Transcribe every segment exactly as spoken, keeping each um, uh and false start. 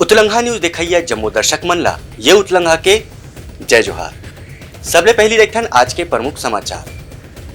उतलंघा news देखइया जम्मो दर्शक मन ला ये उतलंघा के जय जोहार। सबले पहली देखथन आज के प्रमुख समाचार।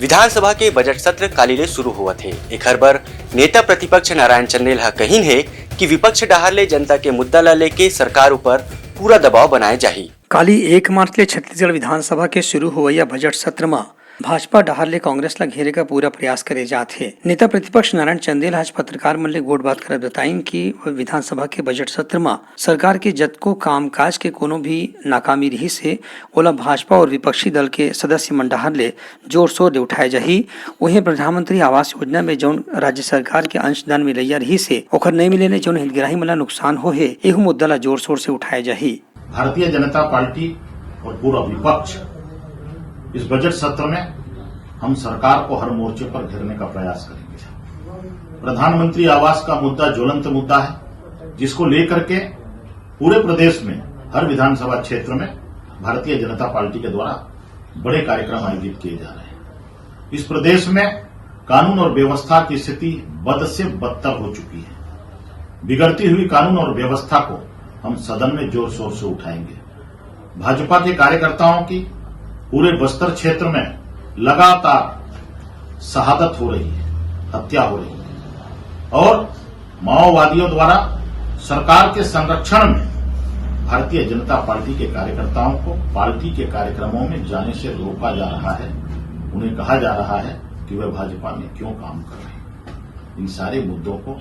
विधानसभा के बजट सत्र काली ले शुरू होवत हे। एखर बर नेता प्रतिपक्ष नारायण चंदेल ह कहिन हे कि विपक्ष डहार ले जनता के मुद्दा ला लेके सरकार ऊपर पूरा दबाव बनाए जाही। काली एक मार्च ले छत्तीसगढ़ विधानसभा के शुरू होवइया बजट सत्र म भाजपा डहार ले कांग्रेस ला घेरे का पूरा प्रयास करे जात हे। नेता प्रतिपक्ष नारायण चंदेल आज पत्रकार मन ले गोठबात करत बताइन कि विधानसभा के बजट सत्र म सरकार के जतको कामकाज के कोनो भी नाकामी रिहिस हे, ओला भाजपा और विपक्षी दल के सदस्य मन डहार ले जोर शोर ले उठाए जाही। उहें, प्रधानमंत्री आवास योजना में जौन राज्य सरकार के अंशदान मिलइया रिहिस हे, ओखर नइ मिले ले जौन हितग्राही मन ला नुकसान हो हे, एहू मुद्दा ला जोर शोर से उठाए जाही। भारतीय जनता पार्टी और पूरा विपक्ष इस बजट सत्र में हम सरकार को हर मोर्चे पर घेरने का प्रयास करेंगे। प्रधानमंत्री आवास का मुद्दा ज्वलंत मुद्दा है, जिसको लेकर के पूरे प्रदेश में हर विधानसभा क्षेत्र में भारतीय जनता पार्टी के द्वारा बड़े कार्यक्रम आयोजित किए जा रहे हैं। इस प्रदेश में कानून और व्यवस्था की स्थिति बद से बदतर हो चुकी है। बिगड़ती हुई कानून और व्यवस्था को हम सदन में जोर शोर से उठाएंगे। भाजपा के कार्यकर्ताओं की पूरे बस्तर क्षेत्र में लगातार शहादत हो रही है, हत्या हो रही है और माओवादियों द्वारा सरकार के संरक्षण में भारतीय जनता पार्टी के कार्यकर्ताओं को पार्टी के कार्यक्रमों में जाने से रोका जा रहा है। उन्हें कहा जा रहा है कि वह भाजपा में क्यों काम कर रहे हैं। इन सारे मुद्दों को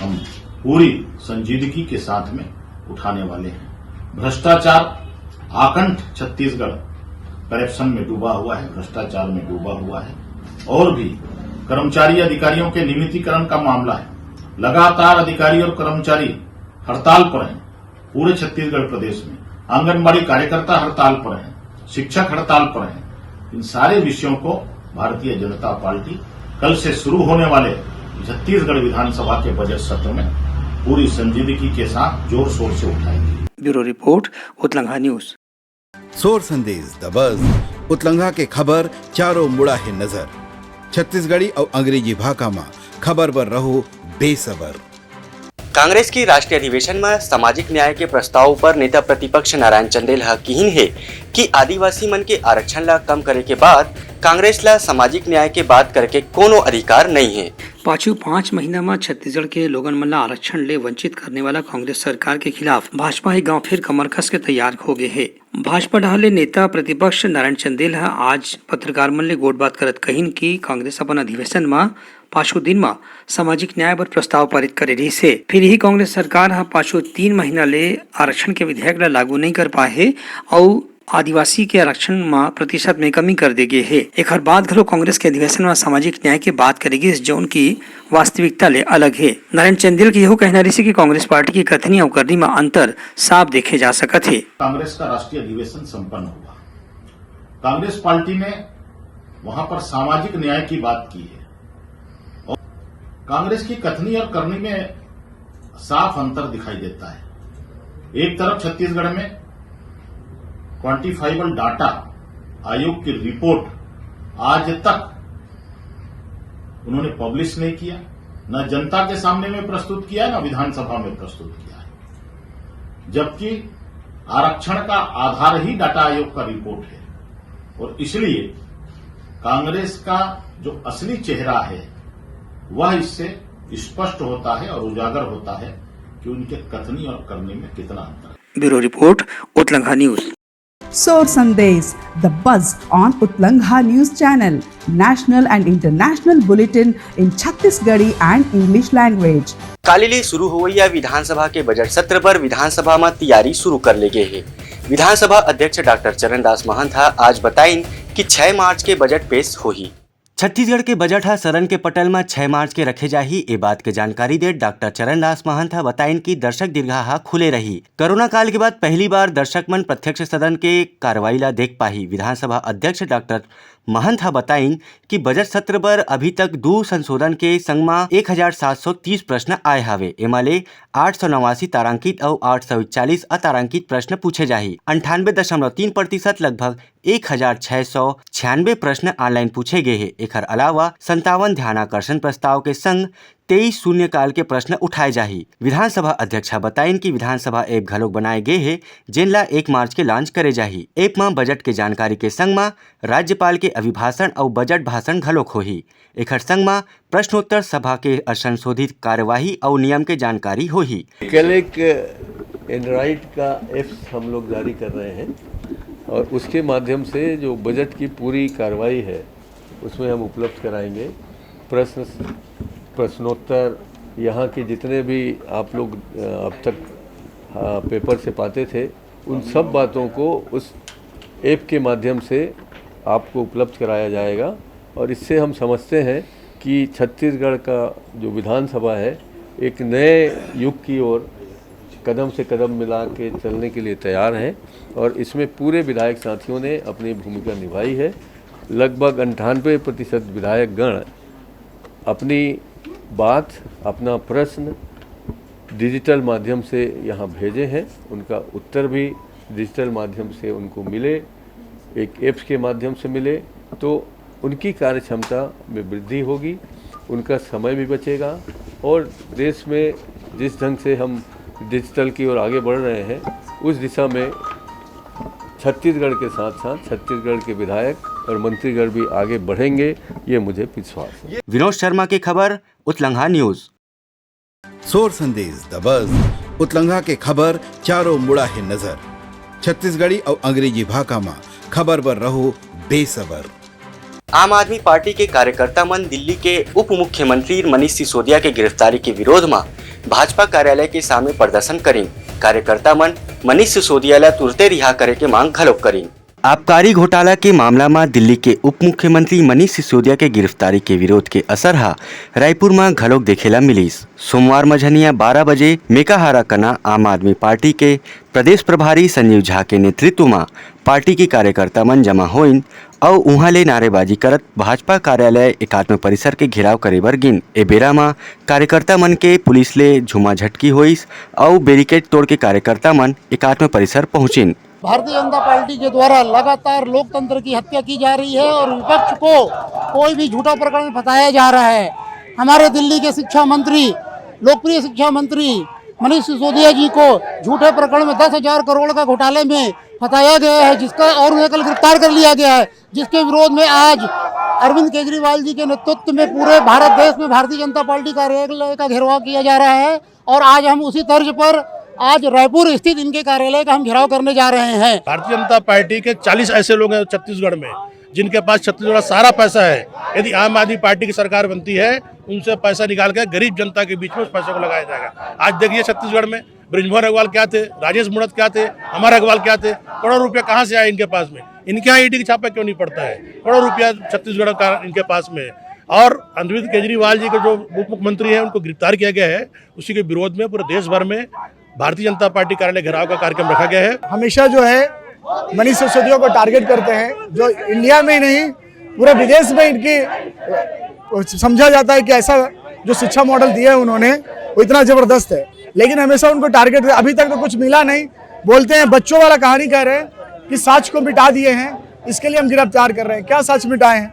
हम पूरी संजीदगी के साथ में उठाने वाले हैं। भ्रष्टाचार आकंठ छत्तीसगढ़ करप्शन में डूबा हुआ है, भ्रष्टाचार में डूबा हुआ है और भी कर्मचारी अधिकारियों के नियमितीकरण का मामला है। लगातार अधिकारी और कर्मचारी हड़ताल पर हैं। पूरे छत्तीसगढ़ प्रदेश में आंगनबाड़ी कार्यकर्ता हड़ताल पर हैं, शिक्षक हड़ताल पर हैं। इन सारे विषयों को भारतीय जनता पार्टी कल से शुरू होने वाले छत्तीसगढ़ विधानसभा के बजट सत्र में पूरी संजीदगी के साथ जोर शोर से उठाएगी। Bureau report, Utlangha news. Sor Sandesh, the बज, उतलंघा के खबर चारों मुड़ा हे नजर। छत्तीसगढ़ी अउ अंग्रेजी भाखा म खबर बर रहो बेसबर। कांग्रेस के राष्ट्रीय अधिवेशन म सामाजिक न्याय के प्रस्ताव ऊपर नेता प्रतिपक्ष नारायण चंदेल ह किहिन हे कि आदिवासी मन के आरक्षण ला कम करे के बाद कांग्रेस ला सामाजिक न्याय के बात करे के कोनो अधिकार नइ हे। पाछू पाँच महीना म छत्तीसगढ़ के लोगन मन ला आरक्षण ले वंचित करने वाला कांग्रेस सरकार के खिलाफ भाजपा ही गांव फिर कमर कस के तैयार हो गए हे। भाजपा डहार ले नेता प्रतिपक्ष नारायण चंदेल ह आज पत्रकार मन ले गोठबात करत कहिन कि कांग्रेस अपन अधिवेशन म पाछू दिन म सामाजिक न्याय बर प्रस्ताव पारित करे रिहिस हे। फिर यही कांग्रेस सरकार ह पाछू तीन महीना ले आरक्षण के विधेयक ल लागू नइ कर पाए हे अउ आदिवासी के आरक्षण म प्रतिशत में कमी कर दे गे हे। एखर बाद घलो कांग्रेस के अधिवेशन म सामाजिक न्याय के बात करे गिस, जौन की वास्तविकता ले अलग हे। नारायण चंदेल के यहू कहना रिहिस कि कांग्रेस पार्टी के कथनी अउ करनी म अंतर साफ देखे जा सकत हे। कांग्रेस का राष्ट्रीय अधिवेशन संपन्न हुआ। कांग्रेस पार्टी ने वहां पर सामाजिक न्याय की बात की है और कांग्रेस की कथनी और करनी में साफ अंतर दिखाई देता है। एक तरफ छत्तीसगढ़ में क्वांटिफाइबल डाटा आयोग की रिपोर्ट आज तक उन्होंने पब्लिश नहीं किया, न जनता के सामने में प्रस्तुत किया है, न विधानसभा में प्रस्तुत किया है, जबकि आरक्षण का आधार ही डाटा आयोग का रिपोर्ट है और इसलिए कांग्रेस का जो असली चेहरा है वह इससे स्पष्ट होता है और उजागर होता है कि उनके कथनी और करनी में कितना अंतर है। Bureau report, Utlangha news. Sor Sandesh, the buzz on Utlangha News Channel, national and international bulletin in Chhattisgarhi and English language. काली ले शुरू होवइया विधानसभा के बजट सत्र बर विधानसभा म तैयारी शुरू कर ले गे हे। विधानसभा अध्यक्ष डॉक्टर चरणदास महंत ह आज बताइन कि छह मार्च के बजट पेश होही। छत्तीसगढ़ के बजट ह सदन के पटल म छह मार्च के रखे जाही। ए बात के जानकारी देत डॉक्टर चरणदास महंत ह बताइन कि दर्शक दीर्घा ह खुले रही। कोरोना काल के बाद पहली बार दर्शक मन प्रत्यक्ष सदन के कार्रवाई ला देख पाही। विधानसभा अध्यक्ष डॉक्टर महंत ह बताइन कि बजट सत्र बर अभी तक दू संशोधन के संग म एक हजार सात सौ तीस प्रश्न आए हावे। एमा ले आठ सौ नवासी तारांकित अउ आठ सौ इकतालीस अतारांकित प्रश्न पूछे जाही। अंठानबे दशमलव तीन प्रतिशत, लगभग एक हजार छह सौ छियानबे प्रश्न ऑनलाइन पूछे गे हे। एखर अलावा संतावन ध्यानाकर्षण प्रस्ताव के संग तेईस शून्यकाल के प्रश्न उठाए जाही। विधानसभा अध्यक्ष ह बताइन कि विधानसभा ऐप घलोक बनाए गे हे, जेन ला एक मार्च के लॉन्च करे जाही। ऐप म बजट के जानकारी के संग म राज्यपाल के अभिभाषण अउ बजट भाषण घलोक होही। एखर संग म प्रश्नोत्तर सभा के संशोधित कार्यवाही अउ नियम के जानकारी होही। कल एक एंड्रॉइड का ऐप्स हम लोग जारी कर रहे हैं और उसके माध्यम से जो बजट की पूरी कार्रवाई है, उसमें हम उपलब्ध कराएंगे। प्रश्न, प्रश्नोत्तर, यहाँ के जितने भी आप लोग, अ, अब तक, अ, पेपर से पाते थे, उन सब बातों को उस ऐप के माध्यम से आपको उपलब्ध कराया जाएगा। और इससे हम समझते हैं कि छत्तीसगढ़ का जो विधानसभा है, एक नए युग की ओर कदम से कदम मिला के चलने के लिए तैयार है और इसमें पूरे विधायक साथियों ने अपनी भूमिका निभाई है। लगभग अंठानवे प्रतिशत विधायक गण अपनी बात, अपना प्रश्न डिजिटल माध्यम से यहाँ भेजे हैं, उनका उत्तर भी डिजिटल माध्यम से उनको मिले, एक ऐप्स के माध्यम से मिले, तो उनकी कार्य क्षमता में वृद्धि होगी, उनका समय भी बचेगा और देश में जिस ढंग से हम डिजिटल की ओर आगे बढ़ रहे हैं, उस दिशा में छत्तीसगढ़ के साथ साथ छत्तीसगढ़ के विधायक और मंत्रीगण भी आगे बढ़ेंगे, ये मुझे विश्वास है। विनोद शर्मा की खबर, उतलंघा न्यूज। सोर संदेश द बज, उतलंघा के खबर चारों मुड़ा हे नजर। छत्तीसगढ़ी अउ अंग्रेजी भाखा म खबर बर रहो बेसबर। आम आदमी पार्टी के कार्यकर्ता मन दिल्ली के उप मुख्यमंत्री मनीष सिसोदिया के गिरफ्तारी के विरोध म भाजपा कार्यालय के सामने प्रदर्शन करिन। कार्यकर्ता मन मनीष सिसोदिया ला तुरते रिहा करे के मांग घलोक करिन। आबकारी घोटाला के मामला म दिल्ली के उप मुख्यमंत्री मनीष सिसोदिया के गिरफ्तारी के विरोध के असर ह रायपुर म घलोक देखे ला मिलिस। सोमवार मझनिया बारह बजे मेकाहारा कना आम आदमी पार्टी के प्रदेश प्रभारी संजीव झा के नेतृत्व म पार्टी के कार्यकर्ता मन जमा होइन अउ उहां ले नारेबाजी करत भाजपा कार्यालय एकात्म परिसर के घेराव करे बर गिन। ए बेरा म कार्यकर्ता मन के पुलिस ले झूमा झटकी होइस अउ बैरिकेड तोड़ के कार्यकर्ता मन एकात्म परिसर पहुंचिन। भारतीय जनता पार्टी के द्वारा लगातार लोकतंत्र की हत्या की जा रही है और विपक्ष को कोई भी झूठा प्रकरण फंसाया जा रहा है। हमारे दिल्ली के शिक्षा मंत्री, लोकप्रिय शिक्षा मंत्री मनीष सिसोदिया जी को झूठे प्रकरण में दस हज़ार करोड़ का घोटाले में फंसाया गया है, जिसका, और उन्हें कल गिरफ्तार कर लिया गया है, जिसके विरोध में आज अरविंद केजरीवाल जी के नेतृत्व में पूरे भारत देश में भारतीय जनता पार्टी कार्यालय का घेराव किया जा रहा है। और आज हम उसी तर्ज पर आज रायपुर स्थित इनके कार्यालय का हम घेराव करने जा रहे हैं। भारतीय जनता पार्टी के चालीस ऐसे लोग हैं छत्तीसगढ़ में, जिनके पास छत्तीसगढ़ का सारा पैसा है। यदि आम आदमी पार्टी की सरकार बनती है, उनसे पैसा निकाल के गरीब जनता के बीच में उस पैसे को लगाया जाएगा। आज देखिए, छत्तीसगढ़ में बृजमोहन अग्रवाल क्या थे, राजेश मूणत क्या थे, अमर अग्रवाल क्या थे, करोड़ों रुपया कहाँ से आए इनके पास में? इनके यहाँ ईडी का छापा क्यों नहीं पड़ता है? करोड़ों रुपया छत्तीसगढ़ का इनके पास में है। और अरविंद केजरीवाल जी के जो उप मुख्यमंत्री हैं, उनको गिरफ्तार किया गया है, उसी के विरोध में पूरे देश भर में भारतीय जनता पार्टी कार्यालय घेराव का कार्यक्रम रखा गया है। हमेशा जो है मनीष सिसोदिया को टारगेट करते हैं, जो इंडिया में ही नहीं, पूरे विदेश में इनकी, अ, समझा जाता है कि ऐसा जो शिक्षा मॉडल दिया है उन्होंने, वो इतना जबरदस्त है, लेकिन हमेशा उनको टारगेट, अभी तक तो कुछ मिला नहीं। बोलते हैं, बच्चों वाला कहानी कह रहे हैं कि साच को मिटा दिए हैं, इसके लिए हम गिरफ्तार कर रहे हैं। क्या साच मिटाए हैं?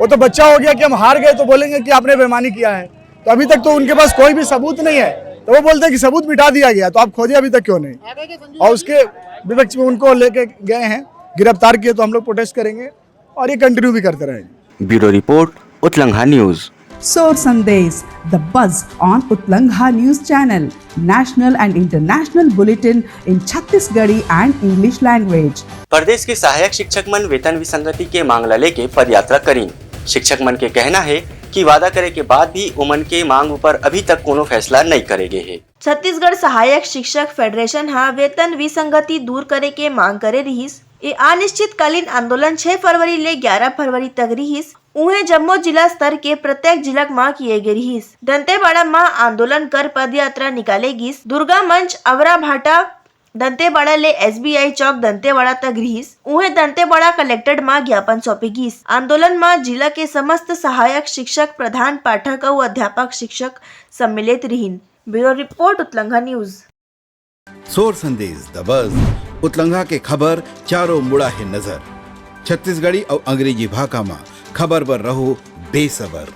वो तो बच्चा हो गया कि हम हार गए तो बोलेंगे कि आपने बेईमानी किया है। तो अभी तक तो उनके पास कोई भी सबूत नहीं है, तो वो बोलते हैं कि सबूत मिटा दिया गया, तो आप खोजे अभी तक क्यों नहीं? और उसके विपक्ष में उनको लेके गए हैं, गिरफ्तार किए, तो हम लोग प्रोटेस्ट करेंगे और ये कंटिन्यू भी करते रहेंगे। Bureau report, Utlangha news. Sor Sandesh, the buzz on Utlangha News Channel, national and international bulletin in Chhattisgarhi and English language. प्रदेश के सहायक शिक्षक मन वेतन विसंगति के मांग ला लेके पदयात्रा करीन। शिक्षक मन के कहना हे कि वादा करे के बाद भी ओमन के मांग ऊपर अभी तक कोनो फैसला नइ करे गे हे। छत्तीसगढ़ सहायक शिक्षक फेडरेशन ह वेतन विसंगति दूर करे के मांग करे रिहिस। ए अनिश्चितकालीन आंदोलन छह फरवरी ले ग्यारह फरवरी तक रिहिस। उहें, जम्मो जिला स्तर के प्रत्येक जिला म किए गे रिहिस। दंतेवाड़ा म आंदोलन कर पदयात्रा निकाले गिस। दुर्गा मंच, अवरा भाटा, दंतेवाड़ा ले एसबीआई चौक दंतेवाड़ा तक रिहिस। उहें, दंतेवाड़ा कलेक्ट्रेट म ज्ञापन सौंपे गिस। आंदोलन म जिला के समस्त सहायक शिक्षक, प्रधान पाठक अउ अध्यापक शिक्षक सम्मिलित रिहिन। Bureau report, Utlangha news. Sor Sandesh the बज, उतलंघा के खबर चारों मुड़ा हे नजर। छत्तीसगढ़ी अउ अंग्रेजी भाखा म खबर बर रहो बेसबर।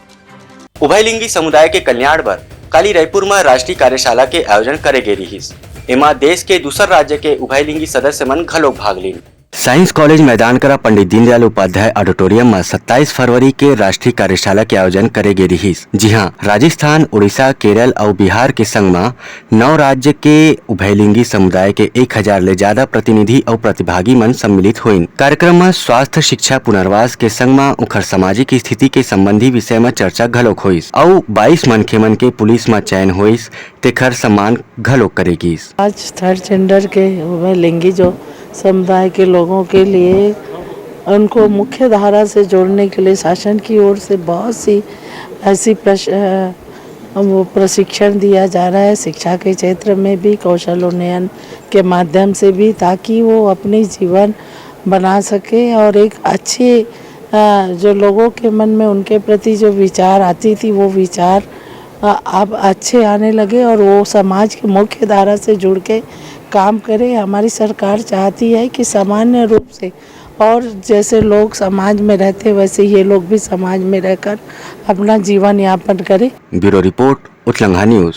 उभयलिंगी समुदाय के कल्याण बर काली रायपुर म राष्ट्रीय कार्यशाला के आयोजन करे गे रिहिस। एमा देश के दूसर राज्य के उभयलिंगी सदस्य मन घलोक भाग लीन। साइंस कॉलेज मैदान करा पंडित दीनदयाल उपाध्याय ऑडिटोरियम म सत्ताईस फरवरी के राष्ट्रीय कार्यशाला के आयोजन करे गे रिहिस, जिहां राजस्थान, उड़ीसा, केरल अउ बिहार के संग म नौ राज्य के उभयलिंगी समुदाय के एक हजार ले जादा प्रतिनिधि अउ प्रतिभागी मन सम्मिलित होइन। कार्यक्रम म स्वास्थ्य, शिक्षा, पुनर्वास के संग म उखर सामाजिक स्थिति के संबंधी विषय म चर्चा घलोक होइस अउ बाईस मनखे मन के पुलिस म चयन होइस, तेखर सम्मान घलोक करे गिस। आज थर्ड जेंडर के उभयलिंगी जो समुदाय के लोगों के लिए, उनको मुख्य धारा से जोड़ने के लिए शासन की ओर से बहुत सी ऐसी प्रश-, अ, वो प्रशिक्षण दिया जा रहा है, शिक्षा के क्षेत्र में भी, कौशल उन्नयन के माध्यम से भी, ताकि वो अपनी जीवन बना सके और एक अच्छे, अ, जो लोगों के मन में उनके प्रति जो विचार आती थी, वो विचार, अ, अब अच्छे आने लगे और वो समाज के मुख्य धारा से जुड़ के काम करें। हमारी सरकार चाहती है कि सामान्य रूप से और जैसे लोग समाज में रहते, वैसे ये लोग भी समाज में रहकर अपना जीवन यापन करें। Bureau report, Utlangha news.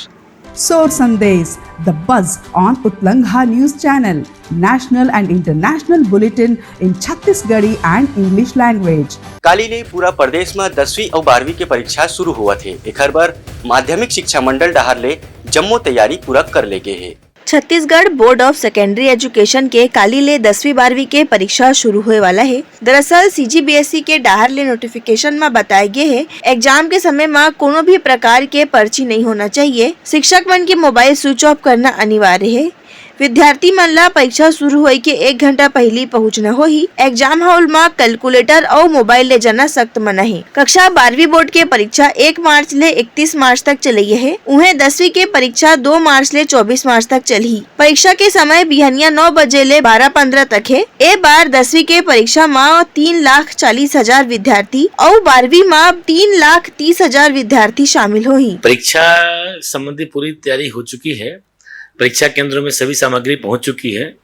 Sor Sandesh, the buzz on Utlangha News Channel, national and international bulletin in Chhattisgarhi and English language. काली ले पूरा प्रदेश म दसवीं अउ बारहवीं के परीक्षा शुरू होवत हे। एखर बर माध्यमिक शिक्षा मंडल डहार ले जम्मो तैयारी पूरा कर ले गे हे। Chhattisgarh board of secondary education के काली ले दसवीं बारहवीं के परीक्षा शुरू होए वाला हे। दरअसल सीजीबीएसई के डहार ले नोटिफिकेशन म बताए गे हे, एग्जाम के समय म कोनो भी प्रकार के पर्ची नहीं होना चाहिए। शिक्षक मन के मोबाइल स्विच ऑफ करना अनिवार्य हे। विद्यार्थी मन ला परीक्षा शुरू होए के एक घंटा पहिली पहुंचना होही। एग्जाम हॉल म कैलकुलेटर अउ मोबाइल ले जाना सख्त मना हे। कक्षा बारहवीं बोर्ड के परीक्षा एक मार्च ले इकतीस मार्च तक चलइया हे। उहें दसवीं के परीक्षा दो मार्च ले चौबीस मार्च तक चलही। परीक्षा के समय बिहनिया नौ बजे ले बारह पंद्रह तक हे। ए बार दसवीं के परीक्षा म तीन लाख चालीस हजार विद्यार्थी अउ बारहवीं म तीन लाख तीस हजार विद्यार्थी शामिल होही। परीक्षा संबंधी पूरी तैयारी हो चुकी है। परीक्षा केंद्रों में सभी सामग्री पहुंच चुकी है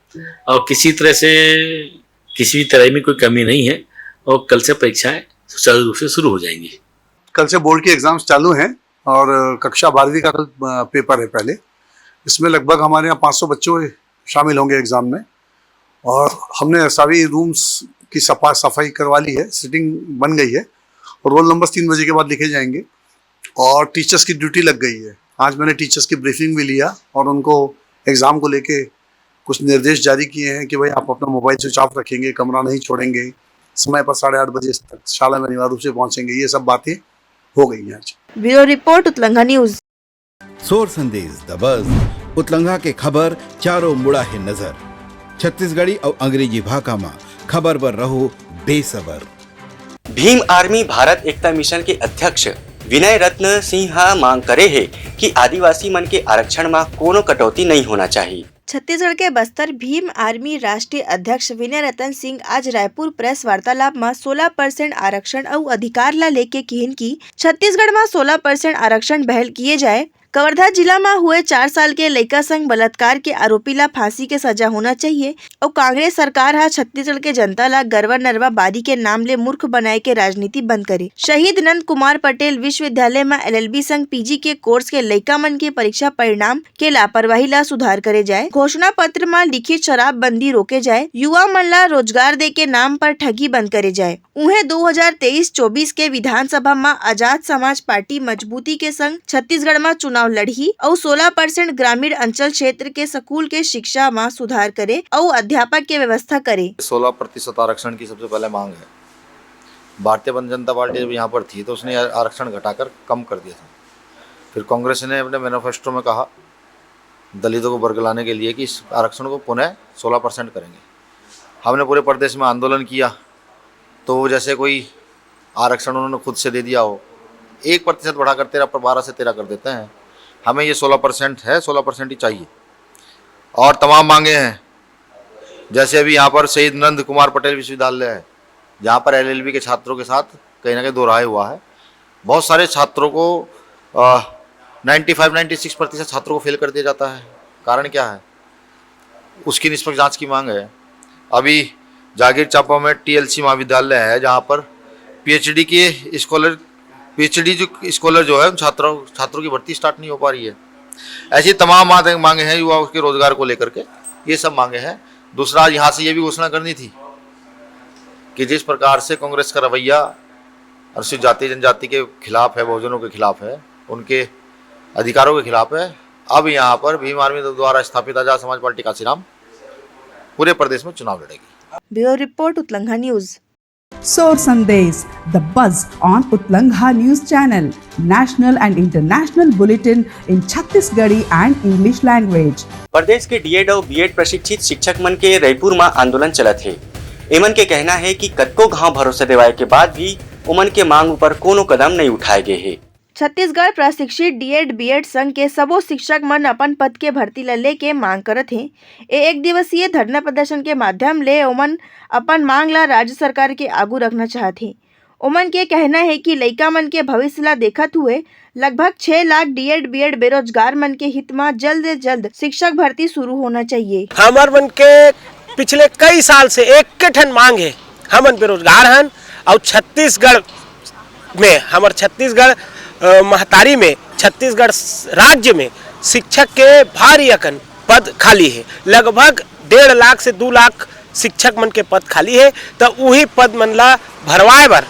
और किसी तरह से, किसी भी तरह में कोई कमी नहीं है और कल से परीक्षाएं सुचारू रूप से शुरू हो जाएंगी। कल से बोर्ड के एग्जाम्स चालू हैं और कक्षा बारहवीं का कल, अ, पेपर है पहले। इसमें लगभग हमारे यहाँ पाँच सौ बच्चों शामिल होंगे एग्जाम में और हमने सभी रूम्स की सफा-, सफाई करवा ली है, सिटिंग बन गई है और रोल नंबर्स तीन बजे के बाद लिखे जाएंगे और टीचर्स की ड्यूटी लग गई है। आज मैंने टीचर्स की ब्रीफिंग भी लिया और उनको एग्जाम को लेके कुछ निर्देश जारी किए हैं कि भाई आप अपना मोबाइल स्विच ऑफ रखेंगे, कमरा नहीं छोड़ेंगे, समय पर साढ़े आठ बजे तक शाला में अनिवार्य रूप से पहुंचेंगे। ये सब बातें हो गई हैं आज। Bureau report, Utlangha news. Sor Sandesh, the बज। उतलंघा के खबर चारों मुड़ा हे नजर। छत्तीसगढ़ी अउ अंग्रेजी भाखा म खबर बर रहो बेसबर। भीम आर्मी भारत एकता मिशन के अध्यक्ष विनय रत्न सिंह ह मांग करे हे कि आदिवासी मन के आरक्षण म कोनो कटौती नइ होना चाही। छत्तीसगढ़ के बस्तर भीम आर्मी राष्ट्रीय अध्यक्ष विनय रतन सिंह आज रायपुर प्रेस वार्तालाप म सोलह परसेंट आरक्षण अउ अधिकार ला लेके किहिन कि छत्तीसगढ़ म सोलह परसेंट आरक्षण बहाल किए जाए। कवर्धा जिला म हुए चार साल के लइका संग बलात्कार के आरोपी ला फांसी के सजा होना चाहिए अउ कांग्रेस सरकार ह छत्तीसगढ़ के जनता ला गरवा नरवा बारी के नाम ले मूर्ख बनाए के राजनीति बंद करे। शहीद नंद कुमार पटेल विश्वविद्यालय म एलएलबी संग पीजी के कोर्स के लइका मन के परीक्षा परिणाम के लापरवाही ला सुधार करे जाए, घोषणा पत्र म लिखित शराबबंदी रोके जाए, युवा मन ला रोजगार दे के नाम पर ठगी बंद करे जाए। उहें, दो हज़ार तेईस चौबीस के विधानसभा म आजाद समाज पार्टी मजबूती के संग छत्तीसगढ़ म चुनाव लड़ही अउ सोलह परसेंट ग्रामीण अंचल क्षेत्र के स्कूल के शिक्षा म सुधार करे अउ अध्यापक के व्यवस्था करे। सोलह प्रतिशत आरक्षण की सबसे पहले मांग है। भारतीय जनता पार्टी जब यहाँ पर थी तो उसने आरक्षण घटाकर कम कर दिया था। फिर कांग्रेस ने अपने मैनिफेस्टो में कहा दलितों को बरगलाने के लिए कि इस आरक्षण को पुनः सोलह परसेंट करेंगे। हमने पूरे प्रदेश में आंदोलन किया, तो वो जैसे कोई आरक्षण उन्होंने खुद से दे दिया हो, एक प्रतिशत बढ़ाकर तेरह पर, बारह से तेरह कर देते हैं। हमें ये सोलह परसेंट है, सोलह परसेंट ही चाहिए। और तमाम मांगे हैं, जैसे अभी यहाँ पर शहीद नंद कुमार पटेल विश्वविद्यालय है, जहाँ पर एलएलबी के छात्रों के साथ कहीं ना कहीं दोहराया हुआ है। बहुत सारे छात्रों को, अ, नाइन्टी फ़ाइव, नाइन्टी सिक्स प्रतिशत छात्रों को फेल कर दिया जाता है। कारण क्या है? उसकी निष्पक्ष जांच की मांग है। अभी जागीर चांपा में टीएलसी महाविद्यालय है, जहाँ पर पीएचडी के स्कॉलर पीएचडी जो स्कॉलर जो है, उन छात्रों छात्रों की भर्ती स्टार्ट नहीं हो पा रही है। ऐसी तमाम मांग- मांगे हैं युवाओं के रोजगार को लेकर के, ये सब मांगे हैं। दूसरा, आज यहाँ से ये भी घोषणा करनी थी कि जिस प्रकार से कांग्रेस का रवैया अनुसूचित जाति जनजाति के खिलाफ है, बहुजनों के खिलाफ है, उनके अधिकारों के खिलाफ है, अब यहाँ पर भीम आर्मी द्वारा स्थापित आजाद समाज पार्टी काशीराम पूरे प्रदेश में चुनाव लड़ेगी। Bureau report, Utlangha news. Sor Sandesh, the buzz on Utlangha News Channel, national and international bulletin in Chhattisgarhi and English language. प्रदेश के डीएड और बीएड प्रशिक्षित शिक्षक मन के रईपुर म आंदोलन चलत हे। एमन के कहना हे कि कतको घांव भरोसा देवाए के बाद भी ओमन के मांग ऊपर कोनो कदम नइ उठाए गे हे। छत्तीसगढ़ प्रशिक्षित डीएड बीएड संघ के सबो शिक्षक मन अपन पद के भर्ती ल लेके मांग करत हे। ए एक दिवसीय धरना प्रदर्शन के माध्यम ले ओमन अपन मांग ला राज्य सरकार के आगू रखना चाहत हे। ओमन के कहना हे कि लइका मन के भविष्य ला देखत हुए लगभग छह लाख डीएड बीएड बेरोजगार मन के हित म जल्द से जल्द शिक्षक भर्ती शुरू होना चाहिए। हमर मन के पिछले कई साल से एक के ठन मांग हे, हमन बेरोजगार हन और छत्तीसगढ़ में, हमर छत्तीसगढ़ अ, महतारी में, छत्तीसगढ़ स-, राज्य में शिक्षक के भारी अकन पद खाली हे। लगभग डेढ़ लाख से दू लाख शिक्षक मन के पद खाली हे, त उही पद मन ला भरवाए बर,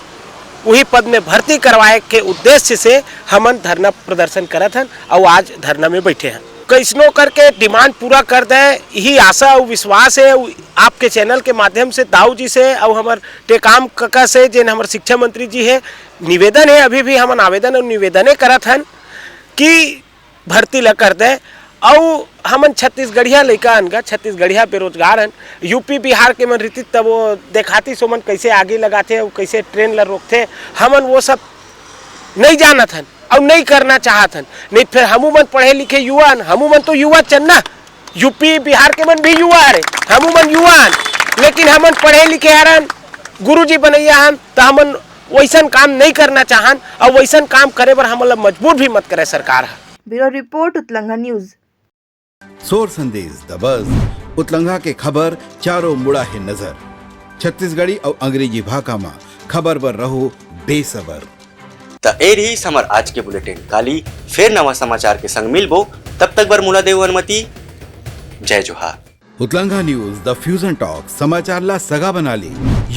उही पद में भर्ती करवाए के उद्देश्य से हमन धरना प्रदर्शन करत हन और आज धरना में बैठे हन। कैसनो करके डिमांड पूरा कर दे, यही आशा और विश्वास है। आपके चैनल के माध्यम से दाऊ जी से और हमर टेकाम कका से, जेन हमर शिक्षा मंत्री जी है, निवेदन है, अभी भी हमन आवेदन और निवेदने करत हन कि भर्ती ला कर दे। अउ हमन छत्तीसगढ़िया लइका हन गा, छत्तीसगढ़िया बेरोजगार हन। यूपी बिहार के मन रहितिस तब वो देखातिस ओमन कैसे आगी लगाथे अउ कैसे ट्रेन ला रोकथे। हमन वो सब नहीं जानत हन अउ नहीं करना चाहत हन। नहीं फिर हमू मन पढ़े लिखे युवा हन, हमू मन तो युवा चन ना। यूपी बिहार के मन भी युवा हरे, हमू मन युवा हन, लेकिन हमन पढ़े लिखे हरन, गुरुजी बनैया हन, त हमन वैसन काम नहीं करना चाहन अउ वैसन काम करे बर हमन ला मजबूर भी मत करे सरकार ह। Bureau report, Utlangha news. Sor Sandesh, the बज, उतलंघा के खबर चारों मुड़ा हे नजर। छत्तीसगढ़ी अउ अंग्रेजी भाखा म खबर बर रहो बेसबर। त ए रहिस हमर आज के बुलेटिन। काली फेर नवा समाचार के संग मिलबो, तब तक बर मुला देव अनुमति। जय जोहार। उतलंघा न्यूज, द फ्यूजन टॉक, समाचार ला सगा बना ले।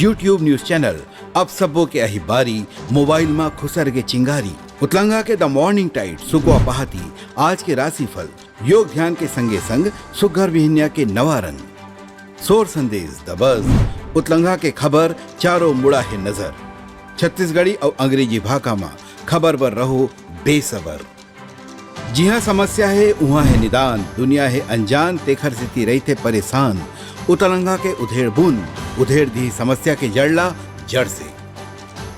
YouTube न्यूज चैनल, अब सबो के अही बारी, मोबाइल मा खुसर के चिंगारी। उतलंघा के द मॉर्निंग टाइड, सुकवा पहाती, आज के राशिफल, योग ध्यान के संगे संग सुग्घर बिहनिया के नवा रंग। सोर संदेश, द बज, उतलंघा के खबर चारों मुड़ा हे नजर। छत्तीसगढ़ी अउ अंग्रेजी भाखा मा खबर बर रहो बेसबर। जिहाँ समस्या हे, उहाँ हे निदान, दुनिया हे अनजान, तेखर सेती रहिथे परेशान। उतलंघा के उधेड़ बुन, उधेड़ दिही समस्या के जड़ ला जड़ से।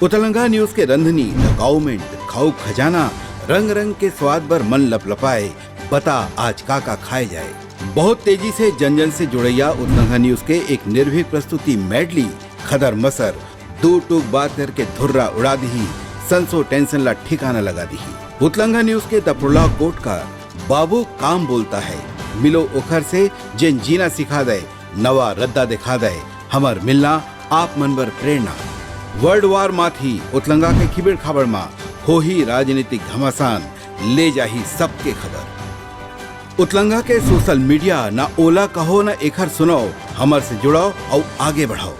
उतलंघा न्यूज के रंधनी, द काउमेंट, खाऊ खजाना, रंग रंग के स्वाद बर मन लपलपाए, बता आज का का खाए जाए। बहुत तेजी से जन जन से जुड़ैया उतलंघा न्यूज के एक निर्भीक प्रस्तुति मेडली, खदर मसर, दू टूक बात करके धुर्रा उड़ा दिही, संसो टेंशन ला ठिकाना लगा दिही। उतलंघा न्यूज के द प्रोलॉग कोट का बाबू काम बोलता है, मिलो ओखर से जेन जीना सिखा दे, नवा रद्दा दिखा दे, हमर मिलना आप मन बर प्रेरणा। वर्ल्ड वार माथी उतलंगा के खिबेड़ खाबड़ मा होही राजनीतिक घमासान, ले जाही सबके खबर। उतलंगा के सोशल मीडिया, ना ओला कहो ना एखर सुनाओ, हमर से जुड़ाओ अउ आगे बढ़ाओ।